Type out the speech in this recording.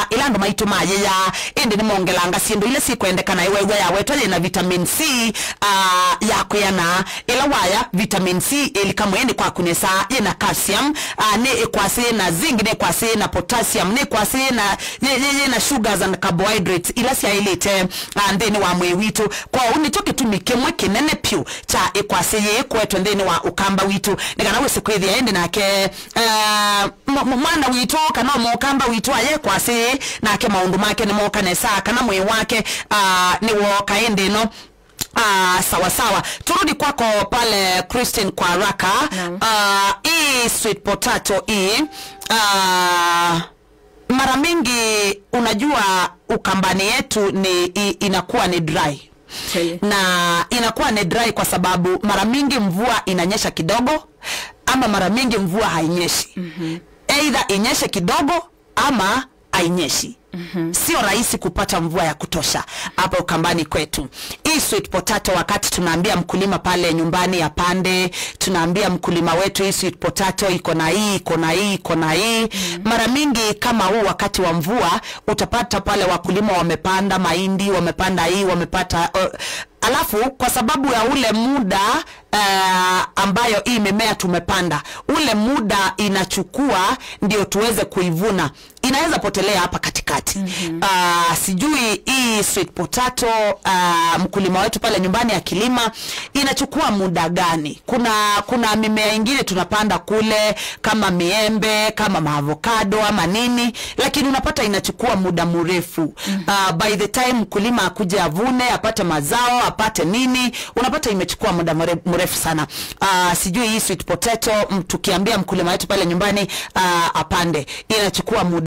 Ilando maitu maye ya indi ni mongelanga sindu ile sikwendekana iwe iwe ya wetu na vitamin C ya kuyana ila waya vitamin C elikamweni kwa kunesa ina calcium ne ekwase na zinc ne kwase na potassium ne kwase na ye na sugars and carbohydrates ila sia ilete ndeni wa mwe witu kwa unichoke tumike mwe kinene pyu cha ekwase ye kwetu ndeni wa ukamba witu nikana wese kwithia ende nake mwana witu kana mukamba witu aye kwase nake maundu make ni moka nesa kana mwe wake ni woka ende no. Sawa sawa. Turudi kwako pale Christine kwa haraka. Hii sweet potato hii mara mingi unajua ukambani yetu ni inakuwa ni dry. Na inakuwa ni dry kwa sababu mara mingi mvua inanyesha kidogo ama mara mingi mvua hainyeshi. Either inyeshe kidogo ama hainyeshi. Sio rahisi kupata mvua ya kutosha hapa ukambani kwetu. Hii sweet potato wakati tunaambia mkulima pale nyumbani apande, tunaambia mkulima wetu hii sweet potato iko na hii, iko na hii, iko na hii. Mara mingi kama huu wakati wa mvua utapata pale wakulima wamepanda mahindi, wamepanda hii, wamepata alafu kwa sababu ya ule muda ambayo hii mimea tumepanda, ule muda inachukua ndio tuweze kuivuna, inaweza potelea hapa katikati. Sijui hii sweet potato mkulima wetu pale nyumbani akilima inachukua muda gani? Kuna mimea ingine tunapanda kule kama miembe, kama maavocado ama nini, lakini unapata inachukua muda mrefu. By the time mkulima akuje avune, apate mazao, apate nini, unapata imechukua muda mrefu sana. Sijui hii sweet potato tukiambia mkulima wetu pale nyumbani apande, inachukua muda